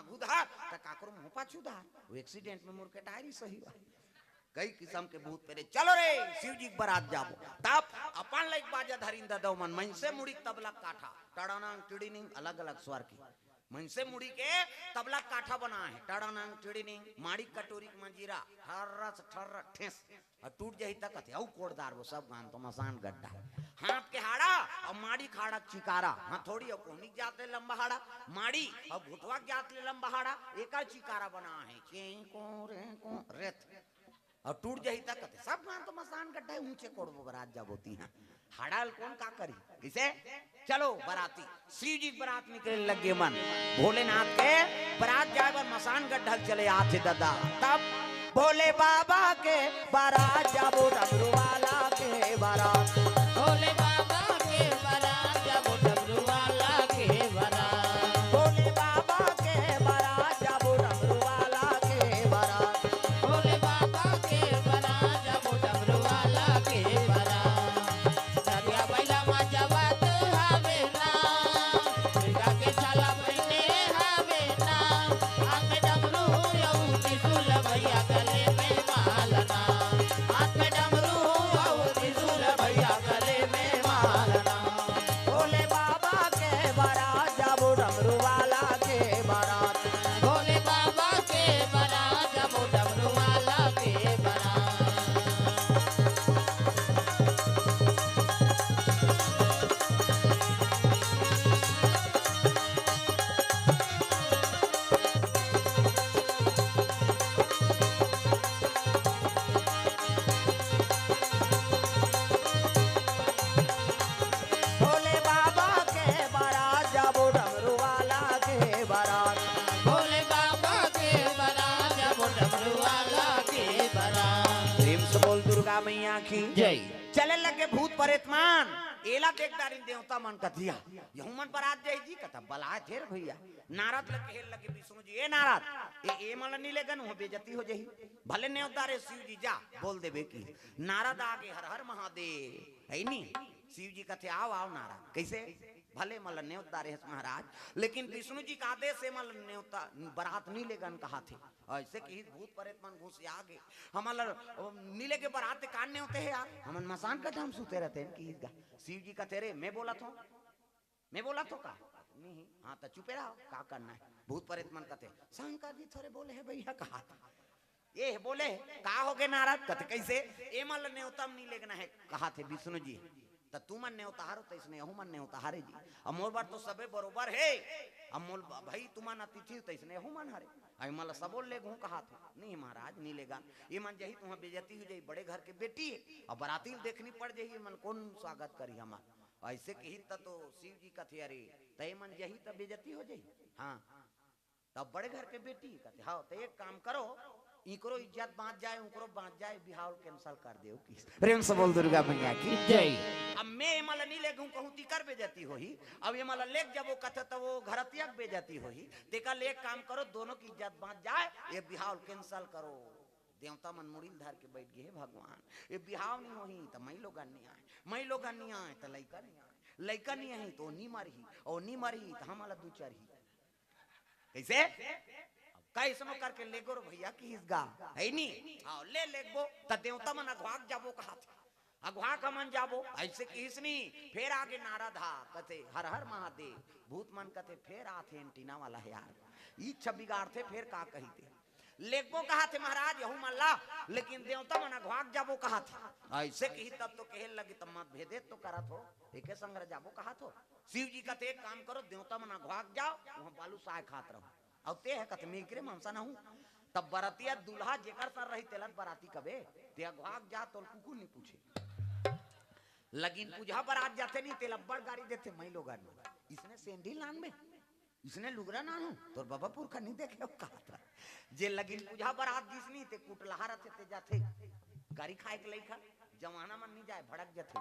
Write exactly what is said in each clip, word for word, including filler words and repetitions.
उधार, त काकरो मुंह पाछू उधार। वो एक्सीडेंट में मोर के डायरी सही हुआ। कई किस्म के भूत प्रेत। चलो रे, शिव जी के बरात जाबो। तब अपन लइक बाजा धरिन ददव मन, मइनसे मुड़ी के तबला काठा, टड़ानांग टिड़िनिंग, अलग-अलग स्वर की। मइनसे मुड़ी के तबला काठा बना हे, टड़ानांग टिड़िनिंग, माड़ी कटोरी के मंजीरा, ठर्रस ठर्र ठेस। अउ टूट जाही त कथे, अउ कोड़दार वो सब गान तो मसान गड्ढा हे। हाथ के हाड़ा अउ माड़ी के हाड़ा के चिकारा, हाथोड़ी अउ कोहनी के जात ले लंबा हाड़ा, माड़ी अउ घुटवा के जात ले लंबा हाड़ा, एकर चिकारा बना हे, चें को रे को रेत। अउ टूट जाही त कथे, सब गान तो मसान गड्ढा हे, ऊंचे कोड़बो बरात जाबो तिहां। हाड़ा ल कोन का करी? कइसे? चलो बराती, शिव जी के बरात निकले लगे मन। भोलेनाथ के बरात जाए बर मसान गड्ढा ल चले आथे ददा। तब भोले बाबा के बरात जाबो, डमरू वाला के बरात। भोले बाबा के बरात जाबो, डमरू वाला के बरात। भोले बाबा के बरात जाबो, डमरू वाला के बरात। भोले बाबा के बरात जाबो, डमरू वाला के बरात। नदिया बइला म जवत हवे ना, दुर्गा के छाला पहिने हवे ना। हाथ में डमरू अउ त्रिशूल भइया गले में माला ना। हाथ में डमरू अउ त्रिशूल भइया गले में माला ना। भोले बाबा के बरात जाबो, डमरू वाला के बरात। भोले बाबा के बरात जाबो, डमरू वाला के बरात। भोले बाबा के बरात जाबो, डमरू वाला के बरात। भोले बाबा के बरात जाबो, डमरू वाला के बरात। प्रेम से बोल दुर्गा मैया की जय। चले लगे भूत प्रेत मन, एला देख डारिन देवता मन कथे, यहू मन बरात जाही जी, कथे बलाय थे रे भइया। नारद ल कहे लगे विष्णु जी, ए नारद, ए, ए मन ल नी लेगन, उहां बेइज्जती हो जाही। भले नेवता रे शिव जी, जा, बोल देबे कि नारद आगे हर हर महादेव, हे नी? शिव जी कथे, "आव, आव नारद।" कइसे? "भले मला नेवता रे हस महाराज, लेकिन विष्णु जी के आदेश हे मला नेवता, बरात नी लेगन कहाथे।" अइसे किहिस भूत प्रेत मन घुसिया गे। हमला, अ, नी लेगे बरात ते कान नेवते हे यार, हमन मसान गड्ढा म सुते रहितेन किहिस गा। शिव जी कथे, "रे, मैं बोलत हों?" मैं बोलत हों का? नहीं। हाँ, त चुपे रहो, का करना हे? भूत प्रेत मन कथे, "शंकर जी थोरे बोले हे भइया," कहाथे। ए बोले, "का होगे नारद?" कथे, "कइसे?" "ए मन ल नेवता म नी लेगना हे," कहाथे विष्णु जी। "त तुमन नेवता हरो, त इसने यहू मन नेवता हरे जी। अब मोर बर तो सबे बरोबर हे। अब मोर ब-, भई तुमन अतिथि हो, त इसने यहू मन हरे। अब ए मन ल सबो ल लेगहूं," कहाथे। "नहीं महाराज, नी लेगन। ए मन जाही त उहां बेइज्जती हो जाही, बड़े घर के बेटी हे। अब बराती ल देखनी पड़ जाही, ए मन कोन स्वागत करही हमर?" अइसे किहिस त तो शिव जी कथे, "अरे, त ए मन जाही त बेइज्जती हो जाही?" हाँ। तब बड़े घर के बेटी कथे, "हाँ, त एक काम करो, इकरो इज्जत बांच जाय, उकरो बांच जाय, बिहाव ल cancel कर देव।" किहिस। प्रेम से बोल दुर्गा मैया की जय। अब मैं ए मन ल नी लेगहूं कहूं त इकर बेइज्जती होही, अब ए मन ल लेग जाबो कथे त वो घरतिया के बेइज्जती होही, तेकर ले एक काम करो, दोनों के इज्जत बांच जाय, ए बिहाव ल cancel करो। देवता मन मुड़ी ल धर के बइठ गे, "हे भगवान, ए बिहाव नी होही त मइलोगन नी आय, मइलोगन नी आय त लइका नी आय, लइका नी आही त ओ नी मरही, ओ नी मरही त हमला दुचरही।" कइसे? अब कइसनो करके लेगो रे भइया किहिस गा, हे नी? हाँ, ले लेगबो त देवता मन अघवाक जाबो कहाथे। अघवाक हमन जाबो, अइसे किहिस नी। फेर आगे नारद हा, कथे, "हर हर महादेव।" भूत मन कथे, "फेर आथे एंटीना वाला हे यार, इच्छा बिगाड़थे, फेर का कहिथे।" लेगबो कहाथे महाराज, यहू मन ला, लेकिन देवता मन अघवाक जाबो कहाथे। अइसे किहिस तब तो कहे लगे, "तब मतभेदे तो करत हो, एके संग रह जाबो कहाथो।" शिव जी कथे, "एक काम करो, देवता मन अघवाक जाव, उहां बालूसाय खात रहो।" अउ ते ह कथे, "मैं इकरे मनसा न हूं।" तब बरतिया दूल्हा जेकर सर रही, तेला त बराती कबे, ते अघवाक जा, तोला कुकुर नी पूछे। लगिन पूजा बरात जाथे नी, तेला अब्बड़ गारी देथे मइलोगन। "इसने सेंडिल नानबे, इसने लुगरा नानहू, तोर बबा पुरखा नी देखे हो," कहाथे। जे लगिन पूजा बरात गिस नी, ते कुटलहा रथे, ते जाथे गारी खाय के लइका, जवाना मन नी जाय, भड़क जाथे।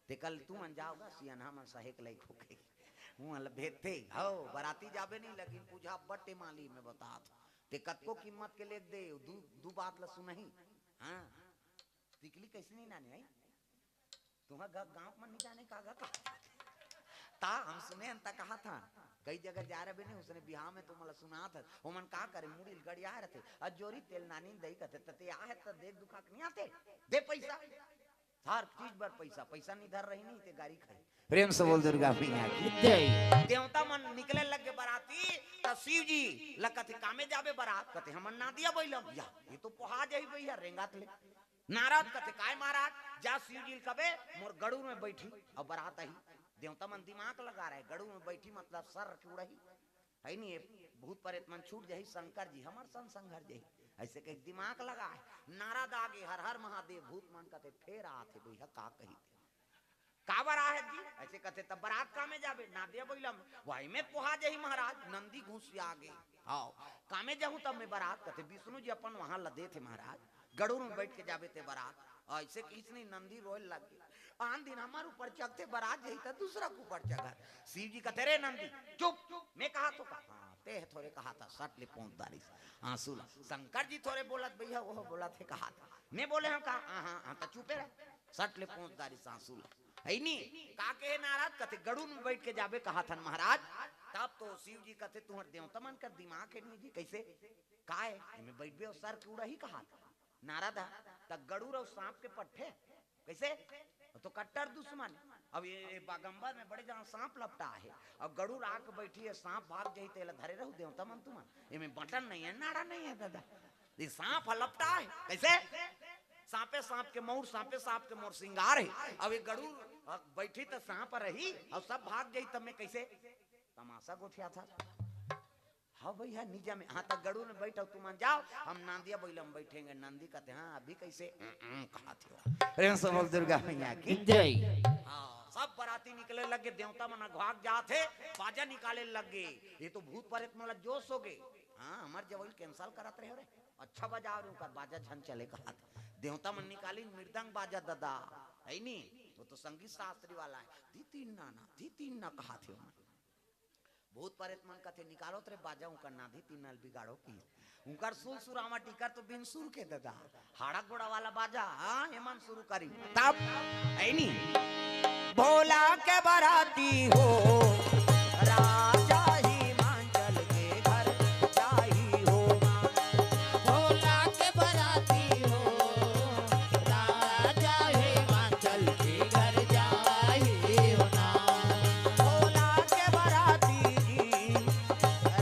ते कल तुमन जाव गा, सियनहा मन सहे के लइक होके। उहां ल भेजथे, "हव, बराती जाबे नी, लगिन पूजा अब्बड़ टेमाली में बतात।" ते कतको कीमत के लेग दे, दू, दू बात ल सुनही। हाँ, टिकली कइसे नी नाने, हई? तुंहर ग-, गांव मन नी जाने का गा का? ता हम सुने हन, ता कहाथन। कई जगह जा रहे बने, उसने बिहाव में तो मला सुनात हस, ओमन का करे, मुड़ी ल गड़िया रहते, अजोरी तेल नानी दई कहते, त ते आहे त देख दुखा के नहीं आते, दे पैसा, हर चीज बर पैसा, पैसा नहीं धर रही नहीं ते गारी खाई। प्रेम से बोल दुर्गा मैया की। जय। देवता मन निकले लगे बराती, त शिव जी ल कथे, "कामे जाबे बरात?" कथे, "हमन नादिया बइलम।" या, ये तो पोहा जाही भैया, रेंगात ले। नारद कथे, "काय महाराज?" "जा शिव जी ल कबे, मोर गड़ुर में बैठी, अउ बरात आही।" देवता मन दिमाग लगा रहे, गड़ुर में बैठी मतलब सर के उड़ही, है नहीं, ये भूत प्रेत मन छूट जाही, शंकर जी हमर संग संघर जाही, ऐसे कह दिमाग लगा है। नारद आगे, "हर हर महादेव।" भूत मन कथे, "फेर आथे भैया, का कही ते?" "काबर आहे जी?" ऐसे कथे, "तब बरात कामे जाबे?" "नादिया बइला में।" "वही में पोहा जाही महाराज, नंदी घुसिया गे।" "हाव, कामे जाहूं तब मैं बरात?" कथे, "विष्णु जी अपन वहां लदे थे महाराज, गड़ुर में बैठ के जाबे ते बरात।" ऐसे किस नहीं, नंदी रोए लग गे। आन दिन हमर ऊपर चघथे, बरात जाही त दूसरा के ऊपर चघत। शिव जी कथे, "रे नंदी, चुप, मैं कहा तो का?" "हाँ, ते ह थोरे कहा था, सट ले पहुंच दारिस आंसू ला।" "शंकर जी थोरे बोलत भैया, वो बोलत हे कहा था।" "मैं बोले हंव का?" "हाँ, हाँ, हाँ, त चुपे रह, सट ले पहुंच दारिस आंसू ला।" है नी, का कहे नारद? कथे, "गड़ुर में बैठ के जाबे कहा थन महाराज।" तब तो शिव जी कथे, "तुम्हर देवता मन कर दिमाग है नहीं जी, कैसे?" "काय? एमे बैठबे अउ सर के उड़ही कहा था।" नारद ह, "त गड़ुर अउ सांप के पट्ठे?" "कैसे?" "वो तो कट्टर दुश्मन है।" अब ये, ये बागंबर में बड़े जहां सांप लपटा है, अउ गड़ुर आके बैठी है, सांप भाग जाही तेला धरे रहू देवता मन तुमन। एमे बटन नहीं है, नाड़ा नहीं है दादा, ये सांप ह लपटा है। कैसे?" "सांपे सांप के मौर, सांपे सांप के मोर सिंगार है। अब ये गड़ुर, अ, बैठी त सांप रही, अउ सब भाग जाही, तब मैं कैसे?" तमाशा गोठियाथस। "हाँ भैया, निजा में, हाँ, त गड़ुर में बैठव, तुमन जाव, हम नांदिया बइला में बैठेंगे।" नंदी कथे, "हाँ, अभी कैसे?" "उम, उम," कहा थे। प्रेम से बोल दुर्गा मैया की। जय। हाँ, सब बराती निकले लगे, देवता मन अघवाक जात हे, बाजा निकाले लगे। ये तो भूत प्रेत मन ला जोश हो गे। "हाँ, हमर जवई ल cancel करत रहे रे, अच्छा बजाव रे, उनकर बाजा झन चले," कहा थे। देवता मन निकालिन मृदंग बाजा दादा, है नी? वो तो संगीत शास्त्री वाला है। "धी तीन ना ना, धी तीन ना," कहा थे ओमन। भूत प्रेत मन कथे, "निकालो तेरे बाजा, उनकर नाधी तीन नल बिगाड़ो की।" उनकर सुर सुरामा टीकर तो बिन सुर के दादा, हाड़ा गोड़ा वाला बाजा, हाँ, एमन शुरू करी। तब, ऐनी, "भोला के बराती हो, राजा हिमांचल के घर जाई हो माँ।" भोला के बराती हो, राजा हिमांचल के घर जाई हो ना। भोला के बराती जी,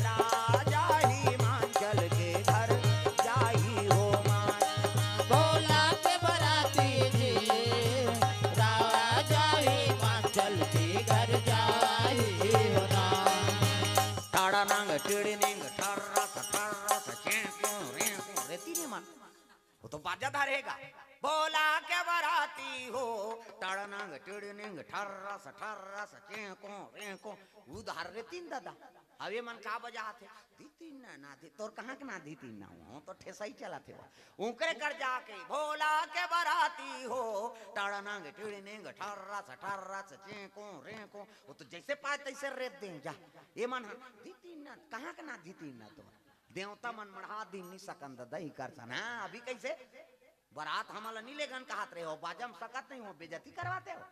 राजा हिमांचल के घर जाई हो माँ। भोला के बराती जी, राजा हिमांचल के घर जाई हो ना। टाड़ा नांग टिड़ी निंग ठर्रस ठर्रस चेंको रेंको रे तीने मन। वो तो बाजा धरेगा। भोला के बराती हो, टाड़ा नांग टिड़ी निंग ठर्रस ठर्रस चेंको रेंको। वो धर रे तीन दादा। अब ये मन का बजात हे? "धी तीन ना, ना धी।" तोर कहाँ के ना धी तीन ना हो? तो ठेसा ही चलत हे वो। उनकरे कर जाके, "भोला के बराती हो, टाड़ा नांग टिड़ी निंग ठर्रस ठर्रस चेंको रेंको।" वो तो जैसे पाए तैसे रेत दे जा। ये मन हा, "धी तीन ना, कहाँ के ना धी तीन ना तोर?" देवता मन मढ़ा दिन नहीं सकन दादा, ही कर सन। हाँ, अभी कैसे? बरात हमला नहीं लेगन कहत रहे हो, बाजा में सकत नहीं हो, बेइज्जती करवाते हो।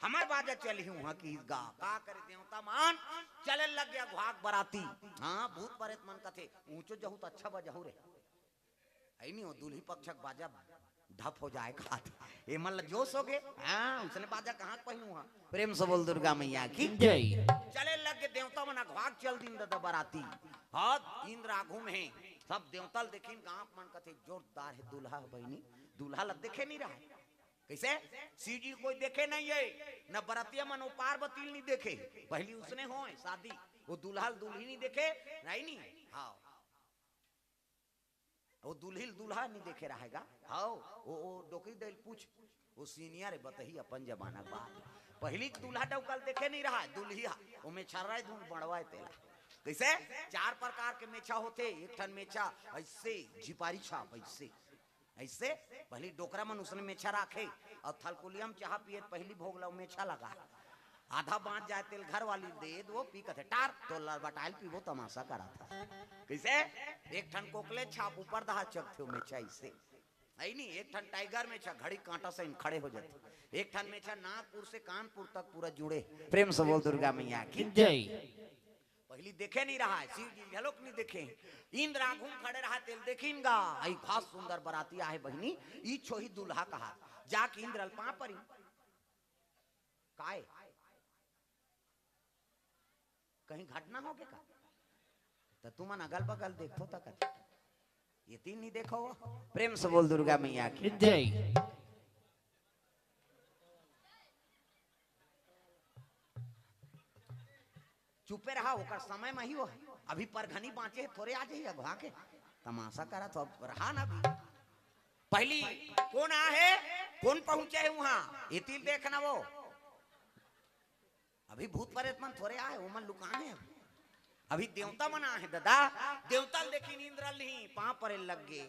हमर बाजा चलही उहाँ की गा, का करे देवता मन, चले लग गया घुआक बराती। हाँ, भूत प्रेत मन कथे, "ऊंचो जहू तो अच्छा बजहू रे।" ऐ नहीं हो, दूल्ही पक्षक बाजा ढप हो जाए खात। ये मन ला जोश हो गए। हाँ, उसने बाजा कहाँ के पहिनू हा? प्रेम से बोल दुर्गा मैया की। जय। चले लग गए देवता मन अघवाक चल दिन दादा बराती। हाँ, इंद्र आघू में हे। सब देवता ल देखिन, गांव मन कथे, "जोरदार हे दूल्हा ह बहिनी, दूल्हा ल देखे नहीं रहा है।" कैसे? शिव जी कोई देखे नहीं है, न बरतिया मन वो पार्वती ल नहीं देखे। पहली उसने होय शादी, वो दूल्हा ल दुल्ही नहीं देखे, नहीं, नहीं। हाँ, वो दुल्ही ल दूल्हा नहीं देखे रहेगा। हाँ, वो, वो डोकरी दई ल पूछ, वो senior हे, बतही अपन जमाना के बात। पहली के दूल्हा डौका ल देखे नहीं रहा है, दुल्हिया, वो मेछर्रा धुन बड़वा हे तेला। कैसे? चार प्रकार के मेछा होथे, एक ठन मेछा ऐसे झिपारी छाप, ऐसे, ऐसे, पहली डोकरा मन उसने मेछा राखे, अउ थलकोलिया में चाहा पिए त पहली भोग ला मेछा लगा, आधा बांच जाए तेल घर वाली दे दो, पी कथे, "टार, तो लड़बटाइल पीबो, तमाशा करा था।" कैसे? एक ठन कोकले छाप ऊपर दहा चघथे, मेछा ऐसे। ऐ नहीं, एक ठन tiger मेछा घड़ी कांटा से खड़े हो जाथे, एक ठन मेछा नागपुर से कानपुर तक पूरा जुड़े। प्रेम से बोल दुर्गा मैया की। जय। पहिली देखे नहीं रहा है, शिव जी घलोक नहीं देखे। इंद्र आघू म खड़े रहा, तेल देखिन गा, आई खास सुंदर बराती आहे बहिनी, ई छोही दूल्हा कहा। जाके इंद्र ल पाँव परी। काय? कहीं घटना हो के का? त तुमन अगल बगल देखो त कथे, ये तीन नहीं देखो। प्रेम से बोल दुर्गा मैया की। जय। चुपे रहा, ओकर समय म ही वो है। अभी परघनी बाँचे हे, थोरे आ जाही अघवा के। तमाशा करत हो, अब रहा ना अभी। पहिली कोन आहे, कोन पहुँचे हे उहाँ, एती ल देखना वो। अभी भूत परेत मन थोरे आहे, ओमन लुकान हे अभी। अभी देवता मन आहे ददा, देवता ल देखिन इंद्र ल ही पाँव परे लग गे।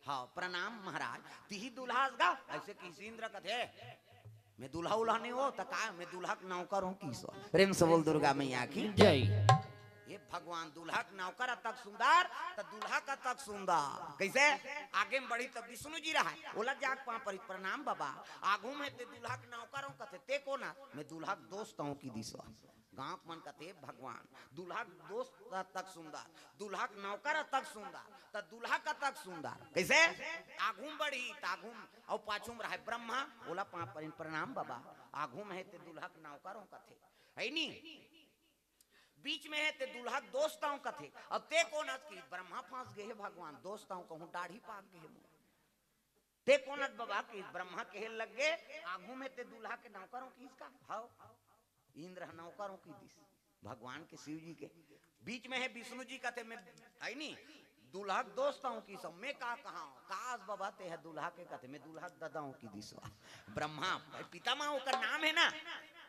हाँ, प्रणाम महाराज। तिही दूल्हा अस गा? अइसे किहिस इंद्र कथे, मैं दूल्हा उल्हा नहीं हो, त का, मैं दूल्हा के नौकर हों किहिस। प्रेम से बोल दुर्गा मैया की। जय। ये भगवान दूल्हा के नौकर अतक सुंदर, त दूल्हा कतक सुंदर। कइसे? आगे म बढ़ी त विष्णु जी रहा, ओला जाके पाँव परी, प्रणाम बाबा। आघू म हे ते दूल्हा के नौकर हों कथे, ते कोन अस? मैं दूल्हा के दोस्त हों किहिस। गाँव के मन कथे, भगवान, दूल्हा के दोस्त अतक सुंदर, दूल्हा के नौकर अतक सुंदर, त दूल्हा कतक सुंदर। कइसे? आघू म बढ़ी त आघू म, अउ पाछू म रहे ब्रह्मा, ओला पाँव परी, प्रणाम बाबा। आघू म हे ते दूल्हा के नौकर हों कथे, है नी? बीच म हे ते दूल्हा के दोस्त हों कथे, अब ते कोन अस किहिस? ब्रह्मा फँस गे हे भगवान, दोस्त हों कहूँ डाढ़ी पाक गे हे मोर। ते कोन अस बाबा किहिस? ब्रह्मा कहे लग गे, आघू म हे ते दूल्हा के नौकर हों किहिस का? हव। इंद्र ह नौकर हों किहिस भगवान के, शिव जी के। बीच म हे विष्णु जी कथे, मैं, है नी, दूल्हा के दोस्त हों किहिस, मैं का कहा हों? का अस बाबा ते ह दूल्हा के? कथे, मैं दूल्हा के ददा हों किहिस। ब्रह्मा, भाई, पितामह ओकर नाम हे ना,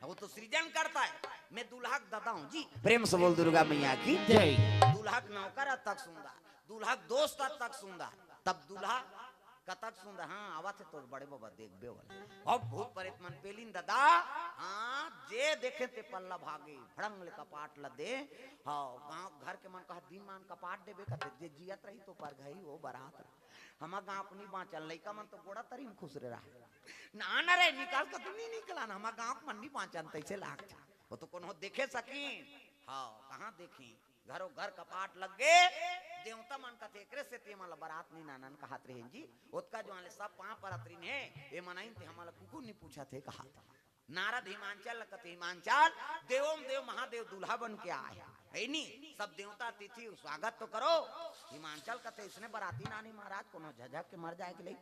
वो तो सृजन करता है। मैं दूल्हा के ददा हों जी। प्रेम से बोल दुर्गा मैया की। जय। दूल्हा के नौकर अतक सुंदर, दूल्हा के दोस्त अतक सुंदर, तब दूल्हा कतक सुंदर। हाँ, आवत हे तोर बड़े बाबा, देखबे वाला। अब भूत परेत मन पेलिन ददा, हाँ, जे देखे ते पल्ला भागे, भड़ंग ले कपाट ल दे। हाँ, गाँव घर के मन कहा, दिन मान कपाट देबे कथे, जे जियत रही तो परघई, वो बरात रही। हमर गाँव के नहीं बाँचन, लइका मन तो गोड़ा तरी म खुसरे रहा। ना, ना रे, निकाल के तो नहीं निकला ना, हमर गाँव के मन नहीं बाँचन, तइसे लागथे। वो तो कोनो देखे सकिन? हाँ, कहाँ देखिन? घरो घर कपाट लग गे। देवता मन कथे, एकरे सेती एमन ल बरात नहीं लानन कहत रहिन जी। ओतका जुवार ले सब पाँव परत रहिन हे, एमन आइन ते हमन ल कुकुर नहीं पूछत हे कहत। नारद हिमांचल ल कथे, हिमांचल, देवों में देव महादेव दूल्हा बन के आए हे, है नी? सब देवता अतिथि स्वागत तो करो। हिमांचल कथे, इसने बराती लाने महाराज, कोनो झझक के मर जाए के लई।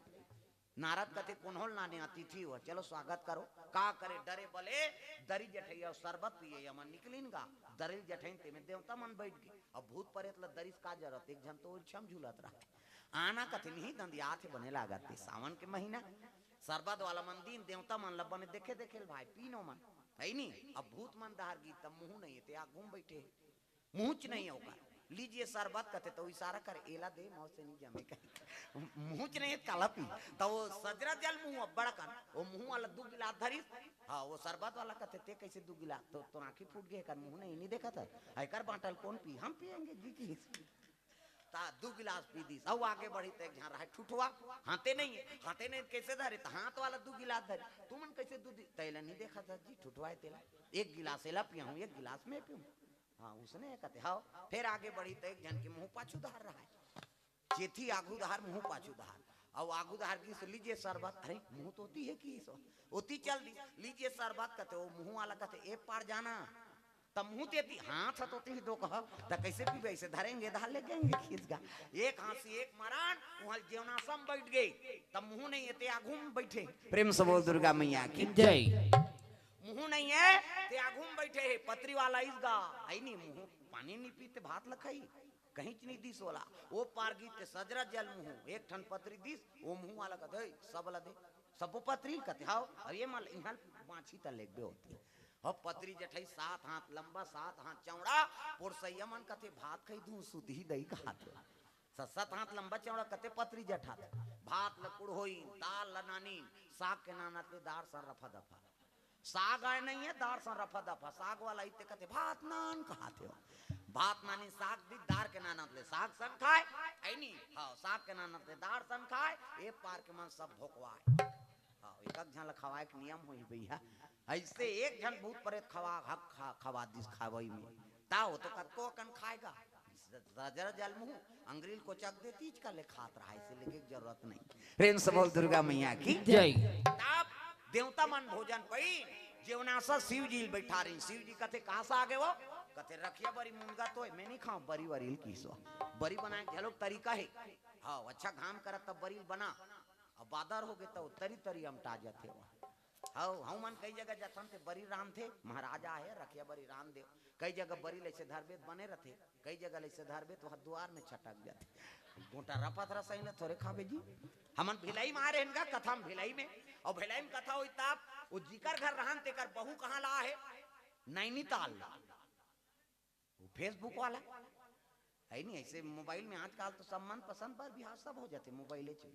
नारद कथे, कोनो ल लाने, अतिथि हो, चलो स्वागत करो। का करे, डरे बले दरी जठई अउ शरबत पिए, एमन निकलिन गा। दरी जठइन, तेमे देवता मन बइठ गे। अब भूत परेत ल दरी के का जरूरत, एक झन तो ओछम झूलत रहा। आना कथे, नहीं दंदियात हे, बने लागत हे, सावन के महीना, शरबत वाला मन दिन देवता मन ल बने देखे देखे ल भाई, पीन ओमन, है नी? अब भूत मन डहर गे, तब मुँहू नहीं हे, ते आघू म बइठे हे। मुँहूच नहीं हे ओकर। लीजिए शरबत कथे, त इशारा करे, एला दे, मोर से नहीं जमे कहे। मुँहूच नहीं हे, त काला पी? त वो सजरा जल मुँहू अब्बड़ कन, वो मुँहू वाला दू गिलास धरिस। हाँ, वो शरबत वाला कथे, ते कइसे दू गिलास? त तोर आँखी फूट गे, एकर मुँहू नहीं, नहीं देखत हस? एकर बाँटल कोन पी? हम पिएंगे जी किहिस। त दू गिलास पी दिस। अउ आगे बढ़ी त एक झन रहे ठुठवा, हाथे नहीं हे, हाथे नहीं हे त कइसे धरे? त हाथ वाला दू गिलास धरे। तुमन कइसे दू दि-, तैला नहीं देखत हस जी, ठुठवा हे तेला। एक गिलास एला पियाहूँ, एक गिलास मैं पीहूँ। हाँ, उसने कथे, हव। फेर आगे बढ़ी त एक झन के मुँहू पाछू डहर रहे। चेथी आघू डहर, मुँहू पाछू डहर। अउ आघू डहर गिस, लीजिए शरबत। अरे, मुँहू तो ओती हे किहिस। ओती चल दिस, लीजिए शरबत कथे, वो मुँहू वाला कथे, ए पार जाना। त मुँहू ते एती, हाथ ह तो ओती ही दो कह, त कइसे पीबे? अइसे धरेंगे, डहर ले जाएंगे खींच गा। एक हाँसी, एक मरान, उहाँ जेवनासम बइठ गे। त मुँहू नहीं हे ते आघू म बइठे। प्रेम से बोल दुर्गा मैया की। जय। मुँहू नहीं हे, ते आघू म बइठे हे, पतरी वाला आइस गा, है नी, मुँहू पानी नहीं पीते, भात ल खाई, कहींच नहीं दिस ओला। वो पार गिस ते सजरा जल मुँहू, एक ठन पतरी दिस, वो मुँहू वाला कथे, "हे, सब ल दे।" सबो पतरी ल कथे, हव, अउ एमन ल इहाँ बाँचही त लेगबे ओती। हव, पतरी जठई, सात हाथ लंबा, सात हाथ चौड़ा, पोरसैया मन कथे, "भात खाई दूँ, सुतही दई," कहत हे। सत सत हाथ लंबा चौड़ा कथे पतरी जठात। भात ल कुड़होइन, दार ल नानिन, साग के नानत ले दार सन रफा दफा। साग आय नहीं हे, दार सन रफा दफा। साग वाला अइते कथे, "भात नान," कहत हे। भात नानिन, साग दिस, दार के नानत ले साग सन खाय, है नी? हव, साग के नानत ले दार सन खाय, ए पार के मन सब भोकवाय। हव, एक एक झन ल खवाय के नियम होही भैया। अइसे एक झन भूत परेत खवा, हक खा, खवा दिस खवई में। ता वो तो कतको अकन खाय गा। रजर जल मुँह, अंगरी ल कोचक दे, तीज का ले खात रहा, इसे लेके जरूरत नहीं। प्रेम से बोल दुर्गा मैया की। जय। तब देवता मन भोजन पई, जेवनासा शिव जी ल बैठा रही। शिव जी कथे, "कहाँ से आ गए वो?" कथे, "रखिया बरी मुनगा तो है, मैं नहीं खाऊं, बरी वरी ल किसो।" बरी बनाए के घलोक तरीका है। हाँ, अच्छा घाम करत तब बरी ल बना, अब बादर हो गए तो तरी तरी अमटा जाथे वो। हव, हमन कई जगह जथन ते बरी रांधथे, महाराज आहे, रखिया बरी रांध देव। कई जगह बरी ल अइसे धरबे त बने रथे, कई जगह ल अइसे धरबे त ओहर दुवार में छटक जाथे। गोटा रपत रसई ल थोरे खाबे जी। हमन भिलाई में आ रहे हैं का, कथा में भिलाई में, अउ भिलाई में कथा होई तब, वो जिकर घर रहन तेकर बहू कहाँ ला आहे, नैनीताल ला। वो Facebook वाला है नहीं, ऐसे मोबाइल में आजकल तो सब मनपसंद बर बिहाव सब हो जाथे मोबाइल से।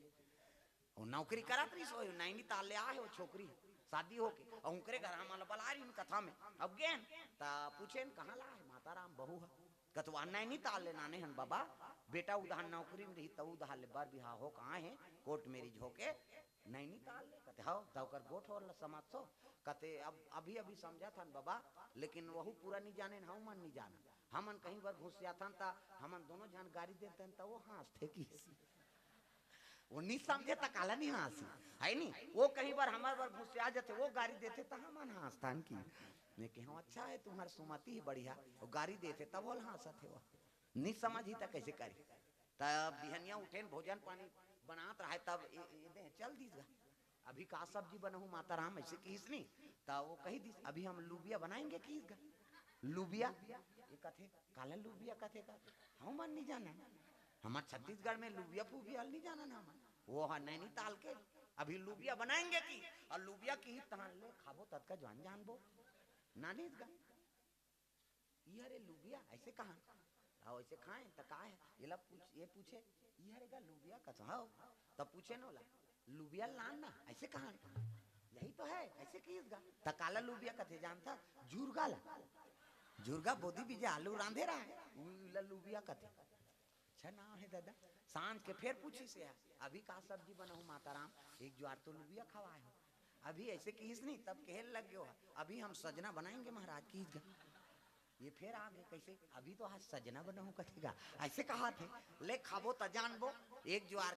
वो नौकरी करत रहिस, वो नैनीताल ले आए हो छोकरी, शादी होके, और उनकरे घर हमन ला बला रही कथा में। अब गेन त पूछेन, "कहाँ ला है माता राम बहू ह?" कत, "वहाँ नैनीताल ले लाने हन बाबा, बेटा उधार नौकरी में रही, त उधार ले बर बिहाव हो, कहाँ है, कोर्ट मैरिज होके नैनीताल ले।" कते, "हव, त ओकर गोठ होर ला समझ सो?" कते, "अब अभी अभी समझत हन बाबा, लेकिन वहू पूरा नहीं जाने, हमन नहीं जाना। हमन कहीं बर घुस जाथन त हमन दोनों झन गारी देथन त वो हाँसथे किस।" वो नहीं समझे त काला नहीं हाँसी, है नहीं? वो कहीं बर हमर बर घुस आ जाथे, वो गारी देथे त हमन हाँसथन की। मैं कहे, "अच्छा है, तुम्हार सुमति ही बढ़िया, वो गारी देथे तब वो हाँसत हे वो।" नहीं समझी त कैसे करी? तब बिहनिया उठेन, भोजन पानी बनात रहे, तब ए, ए, दे, चल दीस गा। "अभी का सब्जी बनहूँ माता राम?" ऐसे किहिस नी, त वो कही दीस, "अभी हम लुबिया बनाएंगे," किहिस गा। लुबिया? ये कथे, "काला लुबिया कथे का?" हमन नहीं जाना। हमार छत्तीसगढ़ में लुबिया फुबिया नहीं जाना ना हमन। वो है नैनीताल के, "अभी लुबिया बनाएंगे," किहिस, और लुबिया किहिस तहान ले खाबो ततका जान जानबो। नानीस गा। "ई हरे लुबिया, ऐसे कहा?" "आओ, ऐसे खाए, त का है?" ये ला पूछ, ये पूछे, "ई हरे का लुबिया?" कस, "हाँ।" तब पूछे न ओला, "लुबिया लान ना, ऐसे कहा?" "यही तो है, ऐसे किहिस गा।" "त काला लुबिया कथे जानथा?" "झुरगा ला।" "झुरगा बोदी बीजा आलू रांधे रहा है, उला लुबिया कथे।" अच्छा नाम है दादा। सांझ के फेर पूछिस हे, "अभी का सब्जी बनाहूँ माता राम?" "एक जुआर तो लुबिया खवाए हो।" अभी ऐसे किहिस नहीं, तब कहे लग गयो, "अभी हम सजना बनाएंगे महाराज," किहिस गा। ये फेर आ गए, कैसे, "अभी तो आज सजना बनाहूँ," कथे गा, ऐसे कहा थे। "ले खाबो त जानबो, एक जुआर।"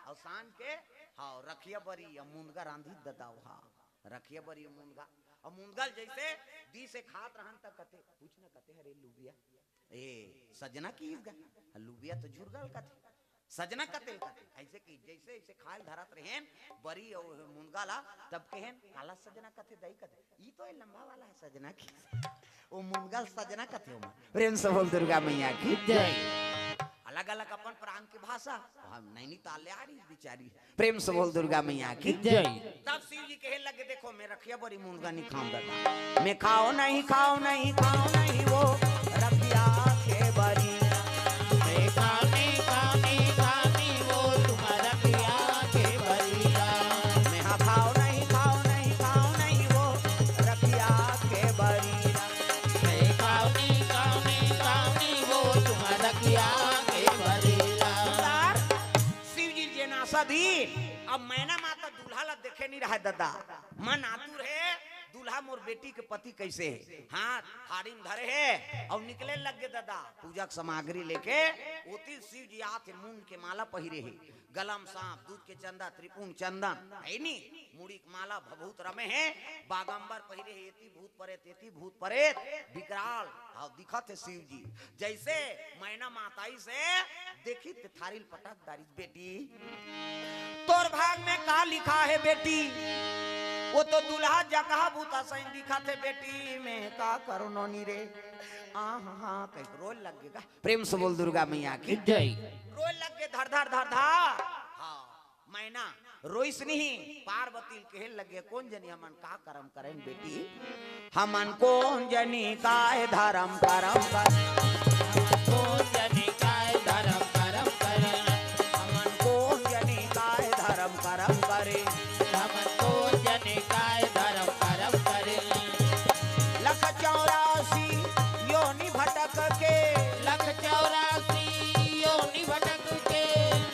और सांझ के, हाँ, रखिया बरी या मुनगा रांधी ददाओ, हाँ, रखिया बरी या मुनगा। और मुनगा ल जैसे दी से खात रहन त कथे, पूछ न कथे, "हरे लुबिया, ए, सजना किहिस गा?" लुबिया तो झुरगा ल कथे, सजना कते ल कथे। ऐसे कि जैसे, ऐसे खाए ल धरत रहेन बरी और मुनगा ला, तब कहेन, "काला सजना कथे दाई?" कथे, "ई तो ये लंबा वाला है सजना की।" वो मुनगा ल सजना कथे ओमा। प्रेम से बोल दुर्गा मैया की जय। अलग-अलग अपन प्रांत के भाषा। हम नैनीताल ले आ रही बिचारी। प्रेम से बोल दुर्गा मैया की जय। तब शिव जी कहे लगे, "देखो, मैं रखिया बरी मुनगा नहीं खाऊं दादा। मैं खाओ नहीं, खाओ नहीं, खाओ नहीं वो रखिया के बरी।" मैं खाओ नहीं, खाओ नहीं, खाओ नहीं वो तुम्हारा रखिया के बरी। मैं हाँ खाओ नहीं, खाओ नहीं, खाओ नहीं वो रखिया के बरी। मैं खाओ नहीं, खाओ नहीं, खाओ नहीं वो तुम्हारा रखिया के बरी। शिव जी जेन आसा दीन, अब मैना माता दूल्हा ला देखे नहीं रहा दादा, मन आतुर हे, दूल्हा मोर बेटी के पति कैसे हे, हाथ थारी में धरे हे और निकले लग गे दादा, पूजा के सामग्री लेके। ओती शिव जी आथे, मुंड के माला पहिरे हे, गला म सांप, दूध के चंदा, त्रिपुंड चंदन, है नी, मुड़ी के माला, भभूत रमे हे, बागंबर पहिरे हे, एती भूत परेत, एती भूत परेत, विकराल, हाँ, दिखत हे शिव जी। जैसे मैना माताई से देखी ते थारी ल पटक डारिस, "बेटी, तोर भाग में का लिखा है बेटी? वो तो दूल्हा जगह बूता सही दिखत हे बेटी, मैं का करो नोनी रे।" आ हा हा, कहीं रोए लग गे गा। प्रेम से बोल दुर्गा मैया की जय। रोए लग गे धर धर धर धर। हाँ, मैना रोइस नहीं, पार्वती ल कहे लगे, "कोन जनी हमन का करम करेन बेटी? हमन कोन जनी काय धरम करम करेन? हमन कोन जनी काय धरम करम करेन? हमन कोन जनी काय धरम करम करेन? हमन कोन जनी काय धरम करम करेन?" लख चौरासी योनि भटक के, लख चौरासी योनि भटक के,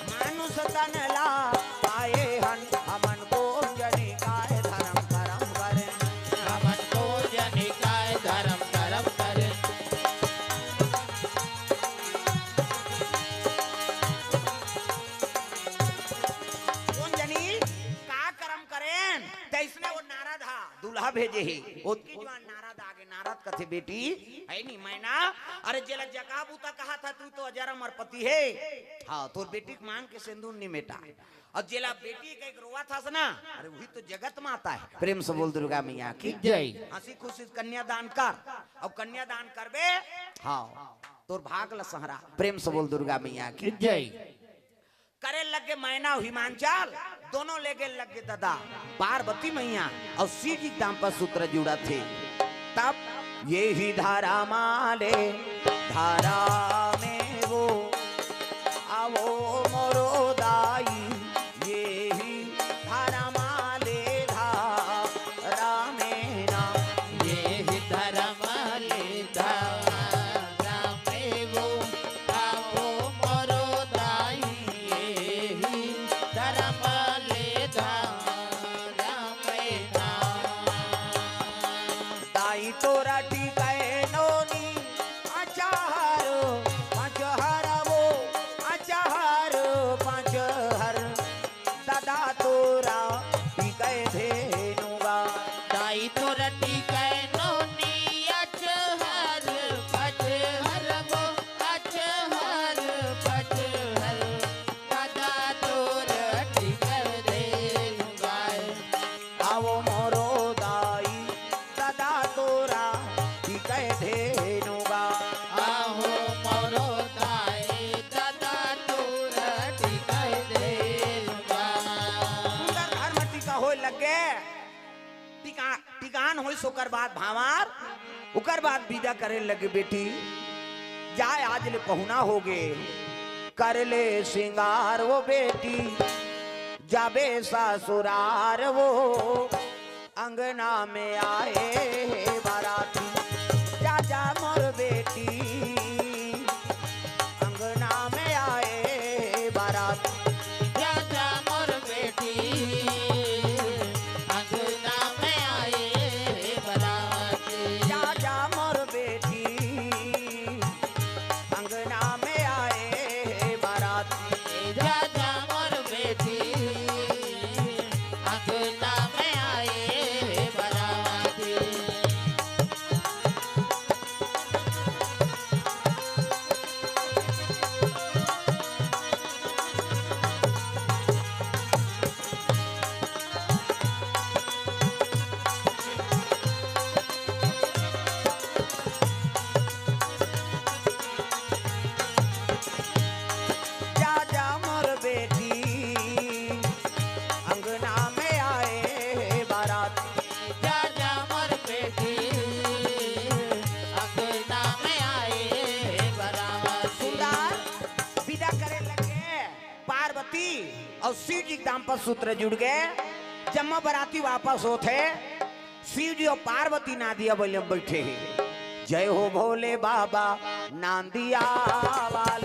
मानुष तन ला पाए हन, हमन कोन जनी काय धरम करम करेन। हमन कोन जनी काय धरम करम करेन। भेजे हे। ओतकी जुवार नारद आगे, नारद कथे, "बेटी, हे नी मैना, अरे जेला जगह बुता कहा था, तू तो अजर अमर पति हे। हाँ, तोर बेटी के मांग के सेंदूर नी मेटा। अउ जेला बेटी कहिके रोवत हस ना, अरे वही तो जगत माता हे।" प्रेम से बोल दुर्गा मैया की जय। हंसी खुशी कन्यादान कर, अउ कन्यादान करबे, हाँ, तोर भाग ल संहरा। प्रेम से बोल दुर्गा मैया की जय। करे लगे मैना अउ हिमांचल, दोनों लेगे लगे दादा पार्वती मैया अउ शिव जी दाम्पत्य सूत्र जुड़त हे। तब ये ही धारा माले धारा में वो आवो मोरो दाई, ये ही धारा माले धारा में ना। ये ही धर्म ले धारा में वो आवो मोरो दाई, ये ही धर्म ले धारा में ना। ताई तोरा टिकै नोनी अचार पचहर वो, अचार पचहर दादा तोरा टिकै धेनु गा। दाई तोरा टिकै नोनी अचहर पचहर वो, अचहर पचहर दादा तोरा टिकै धेनु गाय। आवो मोरो दाई दादा तोरा टिकै धेनु गा। आहो मोरो दाई दादा तोरा टिकै धेनु गा। सुंदर घर में टिका होय लगे, टिका, टिकान होय, ओकर बाद भांवर, ओकर बाद विदा करे लगे, बेटी जाय, आज ले पहुना होगे, कर ले सिंगार वो बेटी, जाबे ससुरार वो। अंगना में आए हे बाराती, जा जा मोर बेटी। अंगना में आए हे बाराती, जा जा मोर बेटी। अंगना में आए हे बाराती, जा जा मोर बेटी। अंगना में आए हे बाराती, जा जा मोर बेटी। अंगना में आए हे बाराती। जा जा मोर बेटी, अंगना में आए हे बाराती। जा जा मोर बेटी, अंगना में आए हे बाराती। सुंदर विदा करे लगे, पार्वती अउ शिव जी के दाम्पत्य सूत्र जुड़ गे। जम्मो बराती वापस होत हे, शिव जी अउ पार्वती नांदिया बइला म बइठे हे। जय हो भोले बाबा, नांदिया वाला।